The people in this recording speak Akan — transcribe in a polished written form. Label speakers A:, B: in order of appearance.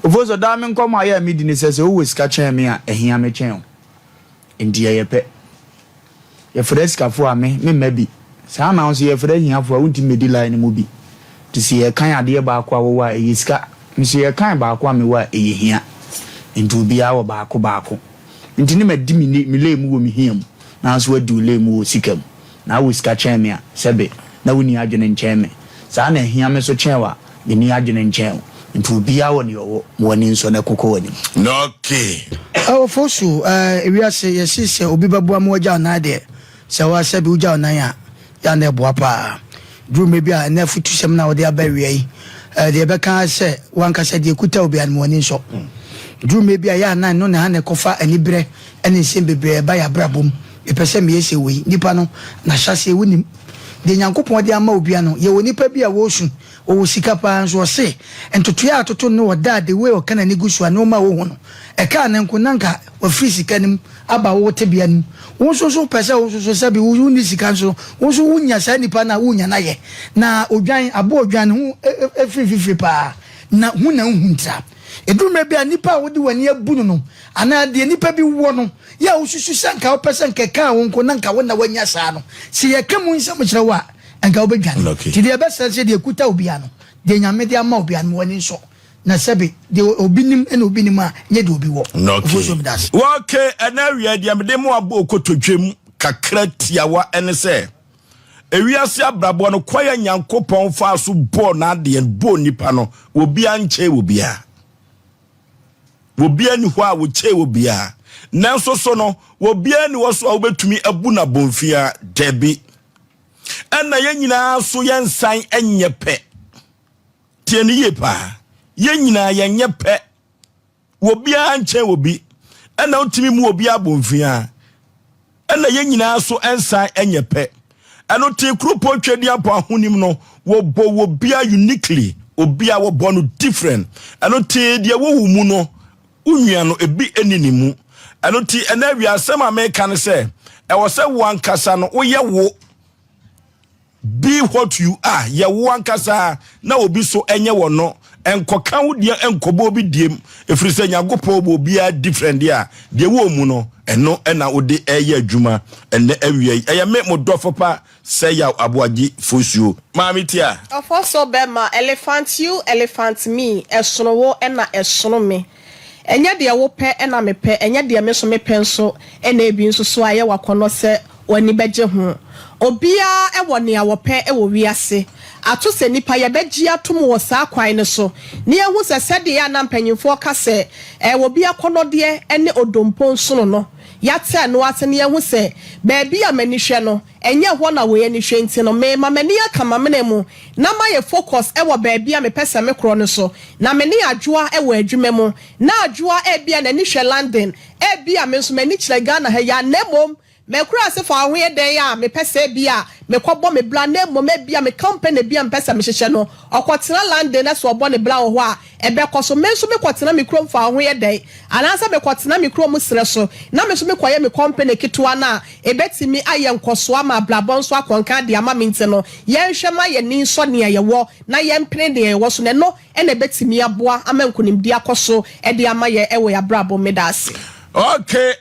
A: Ofo so daa me nkɔmmɔ a yɛ a medi ne sɛ, sɛ wowɔ sika kyɛn me a, ɛhia me kyɛn wo. Nti yɛyɛ pɛ. Yɛfrɛ asikafoɔ a, me, memma bi. Saa na wo nso yɛfrɛ ahiafoɔ a, wontumi mmɛdi line no mu bi. Nti sɛ yɛkan adeɛ baako a wowɔ a, ɛyɛ sika. Me nso yɛkan baako a mewɔ a, ɛyɛ hia. Nti obiara wɔ baako baako. Nti ne madi me me lane mu wɔ me hia mu, nanso woadi wo lane mu wɔ sika mu. Na wowɔ sika kyɛn me a, sɛbe, na wonni adwene nkyɛn me. Saa na ahia me nso kyɛn wo a, menni adwene nkyɛn wo. Nti obiara wɔ nea ɔwɔ, ma w'ani nsɔ na ɛkokɔ w'anim.
B: Okay.
C: Awofo so eh, ewiase yɛse sɛ obi bɛboa ma wagya wo nan deɛ, sɛ wo ara sɛbe wogya wo nan a, yɛ a na ɛboa paa. Duru mmerɛ bi a, ɛnnɛ afutusɛm no a wode aba awia yi, eh, deɛ ɛbɛka ara sɛ w'ankasa deɛ ɛkuta wo biara no ma w'ani nsɔ. Duru mmerɛ bi a, yɛ a na ɛno na ha na ɛkɔfa aniberɛ ne nsɛm bebree a ɛba yɛn abrabɔ mu. Mepɛ sɛ meyɛ sɛ wei. Nipa no, n'ahyɛaseɛ wonim. Deɛ Nyankopɔn de ama obia no, yɛwɔ nipa bi a wɔresu, ɔwɔ sika paa nso ɔse ntotoeɛ a atoto no ɔda a the way ɔka n'ani gu so a nnoɔma a ɔhu no, ɛkaa no nko na nka wafiri sika no mu aba wo tebea no mu. Wo nso so wopɛ sɛ wo nso so sɛbe wo wonni sika nso wo nso wonya saa nipa no a wonya no ayɛ. Na odwan, aboa odwan ne ho firi mfifire paa na hu na nhu ntira. Ɛduru mmerɛ bi a nipa a wode w'ani abu no no anaa deɛ nipa bi wɔ no yɛ a wosusu sɛ anka wopɛ sɛ anka ɛkaa wo nko na anka wo na woanya saa no, sɛ yɛka mu nsɛm kyerɛ wo a, anka wobɛdwane. Nti deɛ ɛbɛsrɛ sɛ deɛ ɛkuta obiara no, deɛ Nyame de ama obiara no, ma w'ani nsɔ. Na sɛbe, deɛ obi nim na obi nim a, nyɛ deɛ obi wɔ. Ofosuo meda ase.
B: Okay, ɛnɛ awia deɛ mede mo abɔ okotodwam kakra tiawa ɛne sɛ, ewiase abrabɔ no kwan a Nyankopɔn faa so bɔɔ n'adeɛ bɔɔ nipa no, obiara nkyɛn obiara. Obiara nni hɔ a wɔkyɛe obiara. Nanso so no, obiara nni hɔ so a wobɛtumi abu no abomfiaa? Dabi. Ɛna yɛn nyinaa so yɛnsan nyɛ pɛ. Tie no yie paa. Yɛn nyinaa yɛnyɛ pɛ. Obiara nkyɛn obi. Ɛna wotumi mu obi abomfiaa. Ɛna yɛn nyinaa so nsan nyɛ pɛ. Ɛno te kuropɔn Tweduampɔn ahonim no, wɔbɔ obia uniquely, obia wɔbɔ no different. Ɛno te deɛ ɛwɔ wo mu no, wo nua no ebi ɛni ne mu. Ɛno te ɛnɛ awia asɛm a meka ne sɛ, ɛwɔ sɛ wo ankasa no woyɛ wo. Be what you are, yɛ wo ankasa na obi so nyɛ wɔ no, nkɔka wo deɛ nkɔbɔ obi deɛm, ɛfiri sɛ Nyankopɔn bɔ obiara different deɛ a, deɛ wɔ mu no, ɛno na wode ɛyɛ adwuma ɛnɛ awia yi. Ɛyɛ me mo dɔfo pa Sir Yaw Aboagye Fosuo. Maame Tia.
D: Ɔfɔsɔ bɛma, elephant you, elephant me, ɛsono wo na ɛsono me. Ɛnyɛ deɛ wopɛ na mepɛ, ɛnyɛ deɛ me nso mepɛ nso na ebi nso so ayɛ wo akɔnnɔ sɛ w'ani bɛgye ho. Obiara wɔ nea wɔpɛ wɔ wiase. Ato sɛ nnipa yɛbɛgye atom wɔ saa kwan no so na yɛahu sɛ sɛdeɛ a na mpanyimfoɔ ka sɛ ɛɛ obi akɔnnɔdeɛ ne odompo nsono no, yɛate ɛno ase na yɛahu sɛ baabi a m'ani hwɛ no, ɛnyɛ hɔ na wei ani hwɛ nti no, merema m'ani aka m'amena mu na mayɛ focus wɔ baabi a mepɛ sɛ mekorɔ no so. Na me ne Adwoa wɔ adwuma mu. Na Adwoa ebia n'ani hwɛ London, ebia me nso m'ani kyerɛ Ghana ha yi ara, na mmom m'akuraase fa ho yɛ dɛn a mepɛ sɛ ebia mekɔbɔ me bra, na mmom ebia me company bi a mepɛ sɛ mehyehyɛ no, ɔkɔtena London na sɛ ɔbɔ ne bra wɔ hɔ a, Ɛbɛkɔ so. Me nso mekɔtena me kurom fa ho yɛ dɛn? Anaasɛ mekɔtena me kurom serɛ so na me nso mekɔyɛ me kɔmpene ketewa no a ɛbɛtumi ayɛ nkɔsoɔ ama abrabɔ nso akɔ nkan de ama me nti no, yɛnhwɛ ma yɛn ani nsɔ nea yɛwɔ na yɛmpene nea yɛwɔ so na ɛno na ɛbɛtumi aboa ama nkunimdie akɔ so de ama yɛn wɔ yɛn abrabɔ mu. Meda ase.
B: Okay.